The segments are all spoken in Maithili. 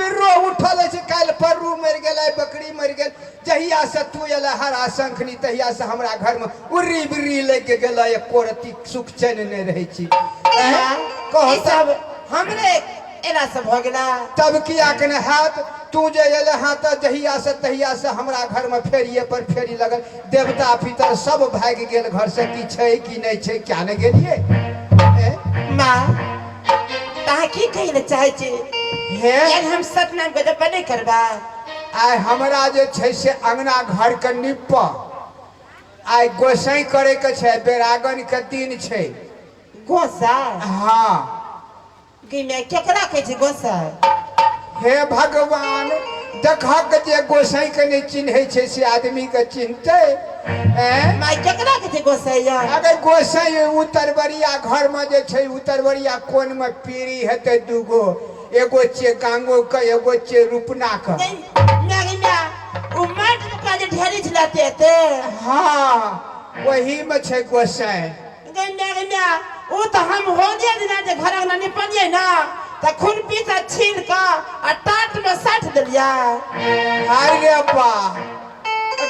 बिर्रो उठल अछि, काल्हि पररू मरि गेल, आइ बकरी मरि गेल। जहिया से तू एला हरा शंखनी तहिया से हमरा घर में उर्री बिर्री लागि गेल, एको रत्ती सुख चैन नहि रहै छी। कह सब हमरे एला से भऽ गेला। तब किया के नहि हैत? तू जे एले हँ तऽ जहिया से तहिया से हमरा घर में फेरिए पर फेरी लगल, देवता पितर सब भागि गेल घर से, की छै की नहि छै क्या ने गेलिए। माँ तहाँ की कहै लए चाहै छी? हे यार हम सतनाम के जप नहि करबा। आइ हमरा जे छै से अंगना घर के निप आइ गोसाई करे के छै, बेरागन के दिन छै। गोसाई? हाँ। गे माय, केकरा कहै छै गोसाई? हे भगवान, देखक जे गोसाई के नहि चिन्है छै से आदमी के चिन्हतै? माय केकरा कहै छै गोसाई? अगर गोसाई उतरबरिया घर में जे छै, उतरबरिया कोन में पीड़ी हेतै दूगो, एगो छियै गांगो के, एगो छियै रूपना के। माय माय, ओ माटि के जे ढेरी छलाते हेतै। हाँ, वही में छै गोसाई। गै माय गै माय, ओ तऽ हम होलिये दिना जे घर अंगना निपलियै ने तऽ खुरपी से छील कऽ आ टाट में साटि देलियै। हाय रे बा,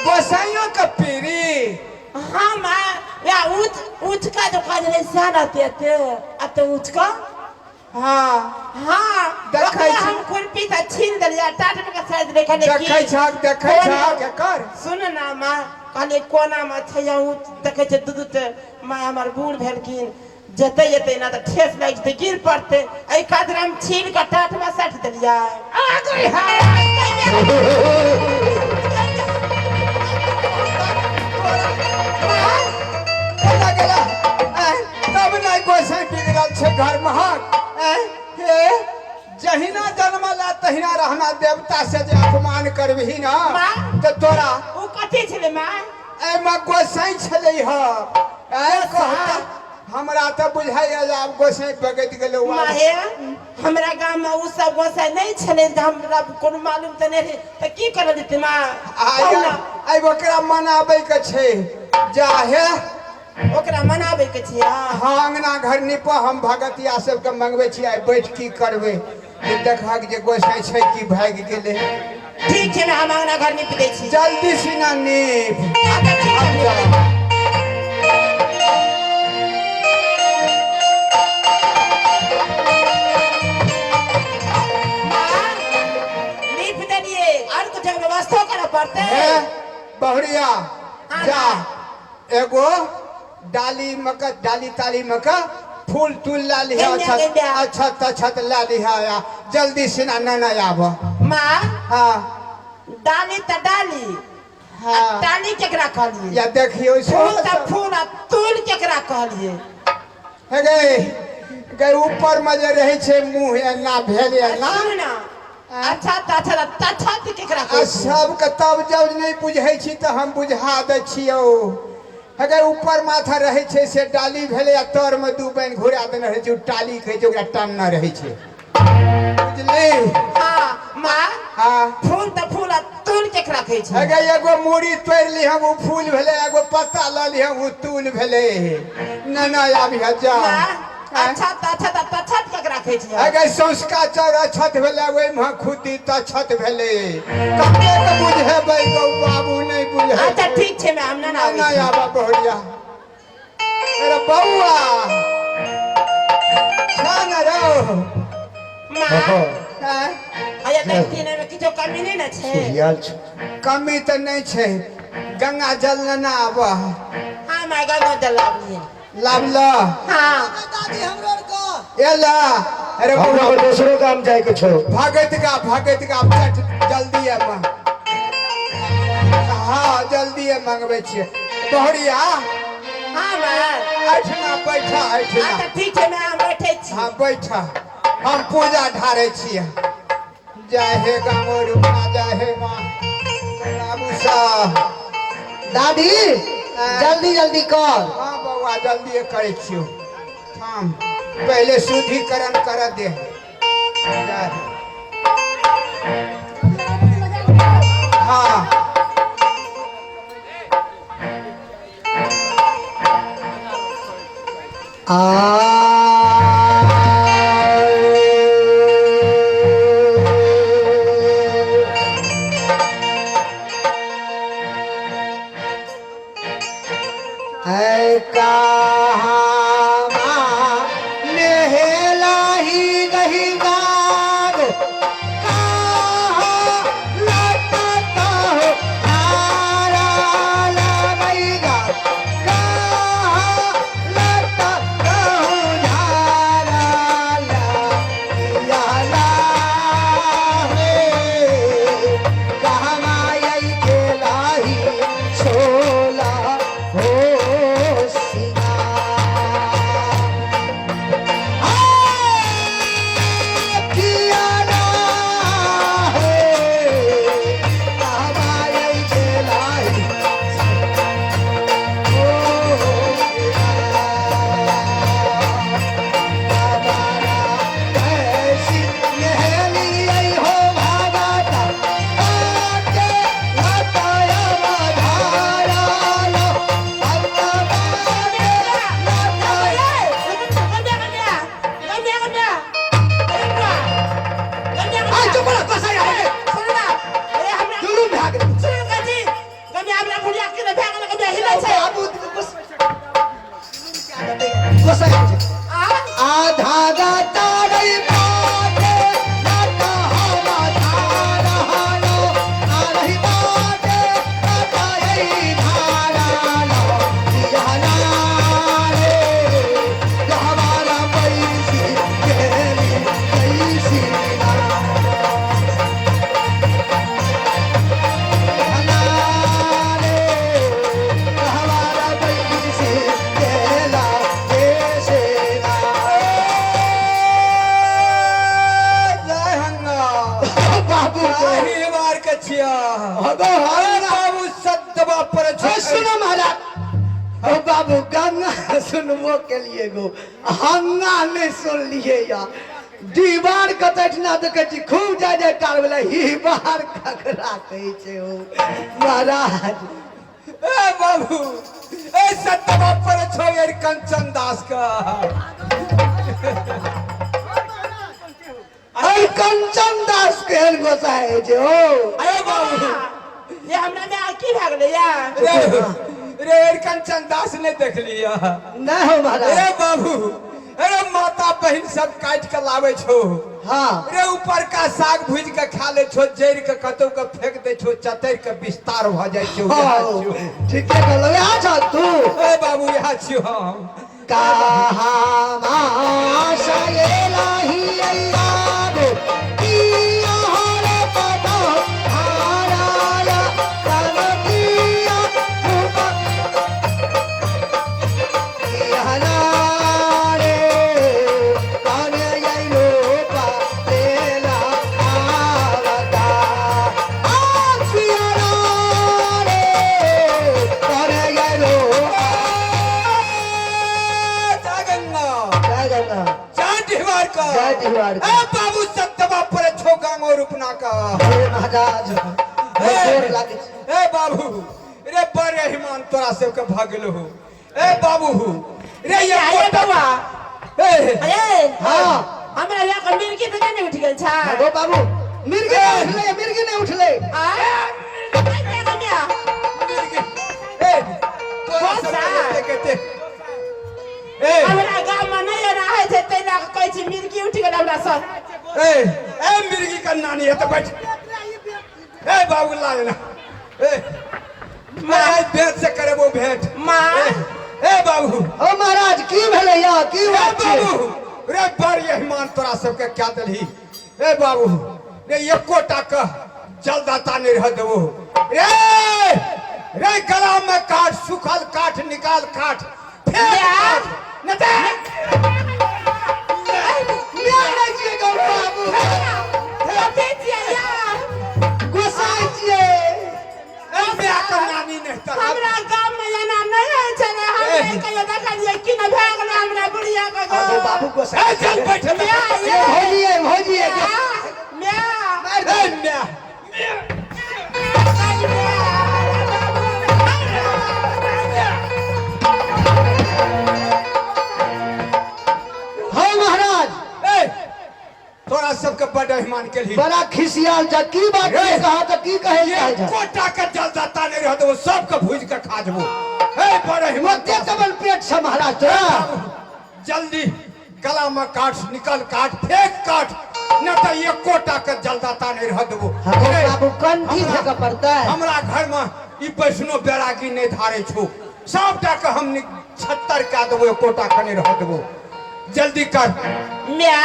गोसाइयों के पीड़ी? हाँ माँ, वएह ऊँच ऊँचका जो काज रहै सएह रहतै एते एते ऊँचका। हाँ हाँ, देखै ओकरा छी। हम खुरपी से छील देलियै टाट में के साटि देलियै। कहलियै की देखै छहक, देखै छहक एकर। सुन ना माँ, कहलियै कोना मे छै ऊँच देखै छै दू दू टे माँ हमर बूढ़ भेलखिन, जेतै एतै ना तऽ ठेस लागि जेतै, गिर पड़तै, एहि खातिर हम छील कऽ टाट मे साटि देलियै। आ गई है केना गेला? आँय, तब नहि गोसाई बिगड़ल छै घर महक। आँय, हे जहिना जन्मल आ तहिना रहना, देवता से जे अपमान करबही ना माँ। तऽ तोरा ओ कथी छलै माँ? एहिमे गोसाई छलै ह। आँय, कहता हमरा तऽ बुझाइया जे आब गोसाई बगैत गेलै। माहे, हमरा गाम में ओ सब गोसाई नहीं छलै, जे हमरा कोनो मालूम तऽ नहि रहै, तऽ की करल जेतै माँ? आइ कहू ना। आइ ओकरा मनाबै के छै, जा हे। ओकरा मनाबै के छै? हाँ, अंगना घर निप, हम भगतिया सबके मंगबै छी, आइ बैठ की करबै जे देखहक जे गोसाई छै की भागि गेलै। ठीक छै ने, हम अंगना घर नीप दै छी। जल्दी सिना नीप। अच्छा ठीक छै, नीप दै छी। माँ, नीप देलियै, आओर कुछ व्यवस्थो करऽ पड़तै। हे बहुरिया, हाँ, जा माँ। एगो डाली में के डाली ताली में के फूल तूल ला लिहा। गंगा, अच्छा गंगा। अच्छा अच्छा ला लिहा या जल्दी सिना ना आब। माँ। हाँ। डाली तऽ डाली, हाँ। डाली केकरा कहलियै? या देखियौ। फूल तऽ फूल आ तूल केकरा कहलियै? हे गई गई, ऊपर में जे रहै छै मुंह एना भेल एना। सुन ना, अच्छा तऽ अच्छा, तछत केकरा आ कहै छै? सबके तब जब नहि बुझै छी तऽ हम बुझा दै छियौ। अगर ऊपर माथा रहै छै से डाली भेलै, आ तर में दू बनि घुरा देने रहै छै ओ टाली कहै छै ओकरा, टानना रहै छै, बुझली? हाँ माँ। हाँ। फूल तऽ फूल आ तूल केकरा कहै छै? अगर एगो मूड़ी तोड़ि ली हम ओ फूल भेलै, एगो पत्ता लऽ ली हम ओ तूल भेलै। ना ना आबि जा। माँ, अच्छा तऽ अच्छा, तऽ तछत केकरा कहै छै? अगर संस्कार चाउर अछत भेलै, ओहिमे खुदी तछत भेलै। कतेक बुझेबै गौ बाबू, नहि बुझे। अच्छा ठीक छै, हम ना ना आबै ना छी। आबऽ बहुरिया। अरे बौआ छा न रौ। माँ। आँय? हैया देखथिन, एहिमे किछो कमी नहि ने छै? सुहियाल छै। कमी तऽ नहि छै, गंगा जल लेना आबऽ। हाँ माँ, गंगा जल लाबलियै। लाबल? हाँ। दादी, हमरो आर के एला। अरे हमरा बौआ, दोसरो गाम जाय के छौ। भगत गा, भगत गा, चट जल्दी है माँ। हाँ, जल्दी है, मंगबै छियै बहुरिया। हाँ माँ। एहिठिना बैठा, एहिठिना। अच्छा ठीक छै माँ, हम बैठै छी। हाँ बैठा, हम पूजा ढारै छियै। जय हे गामो रुपना, जय हे माँ बाबू साहब। दादी, जल्दी जल्दी कर। हाँ बौआ, जल्दी करै छियौ, थाम, पहिले शुद्धिकरण कर दे। जय हे। हाँ। आ कहाँ लटकता हो धारा लगैगा, कहाँ लटकता हो धारा लगियाला हे, कहवा आई के लाही छोला हो सिंगार। आधा तारे पाटे लता हवा धारा हालो आ रही बाटे लता यही धारा लो दियाना रे हमारा पैसी केली कैसी ना रे हमारा पैसी केला कैसे ना। जय हंगा। बाबू को अरे बार के छिया। हगो अरे हंगा। बाबू सदबा पर ओ सुनो महाराज, ओ बाबू गंगा सुनबो के लिए गो हंगा नहीं सुन लिए या दीवार कतठना देखै छी खूब जाय जाय कार वाला ही बाहर ककरा कहै छै ओ महाराज। ए बाबू ए सदबा पर छो यार कंचन दास का। अरे कंचन दास केहन गोसाइ होइ छै ओ। अरे बाबू ये हमरा में की भए गेलै या? रे रे यार कंचन दास ने देख लिया? नहि हो महाराज। अरे बाबू अरे माता बहन सब काट के लावे छो। हाँ। रे ऊपर का साग भूज के खा ले छो, जड़ के कतौ के फेंक दे छो, चतैर के विस्तार भ जाय छो। हाँ, ठीके कहलौ। यहाँ छ तू? ए बाबू यहाँ छियो हम। कहाँ मासयलाही अय्याबो, किया हरे पदो हाराया, कनकिया रूप किहना रे, कने अयलो पालेला आवता। आ किहना रे, कने अयलो। जय गंगा। जय गंगा। जय डिहवार का। जय डिहवार का। ए बाबू सत्यवा पर छो गांगो रूपना का। हे महाराज, गोर लागै छी। ए बाबू रे बड़ रहीमान तोरा सबके भऽ गेलो हो। ए बाबू रे ये अरे बौआ। ए अरे हाँ। हमरा यहाँ के मिर्गी तऽ नहि उठि गेल छै? गो बाबू मिर्गी नहीं उठले, मिर्गी नहीं उठले। आ गम्या। ए तोरा सबके कहते ए हमरा गाम में नहि एना होइ छै, ताहि लए कऽ कहै छी मिर्गी उठि गेल हमरा सब। ए ए मिर्गी का नानी है तो बैठ। ए बाबू ला लेना। ए मैं आज भेंट से करे वो भेंट। माँ। ए बाबू। ओ महाराज की भेलै या की ए बात छै? बाबू रे बड़ यहमान तोरा सबके क्या देलही। ए बाबू रे एकोटा के जलदाता नहीं रह देबो। रे रे गला में काट सुखल काट निकाल काट फेंक काट न दे। म्या नहि छियै गौ बाबू। कथी छियै या? गोसाइ छियै। ए म्या के नानी नहीं तर हमरा गाम में एना नहि होइ छलै, हम नहि कहियो देखलियै की नहि भए गेलै हमरा बुढ़िया के। आबो बाबू गोसाइ। ए चल बैठ। म्या ये। भौजी ये, भौजी ये। म्या। ए म्या। हौ महाराज। ए तोरा सबके बड़ अभिमान केलही। बड़ा खिसियाल जा की बात रे। छै कहा तऽ की कहै चाहै छै? एकोटा के जलदाता नहीं रह देबो, सबके भूज के खा जबो। ए बड़ अभिमान। ओते तबल पेट छै महाराज तोरा। जल्दी गला में काट निकल काट फेंक काट न तऽ एकोटा के जलदाता नहि रह देबो। हाँ बाबू, कंठी फेंकऽ पड़तै। हमरा घर में ई वैष्णो बैरागी नहि धारे छौ, सबटा के हम छत्तर कए देबो, एकोटा के नहि रह देबो। जल्दी कर। म्या।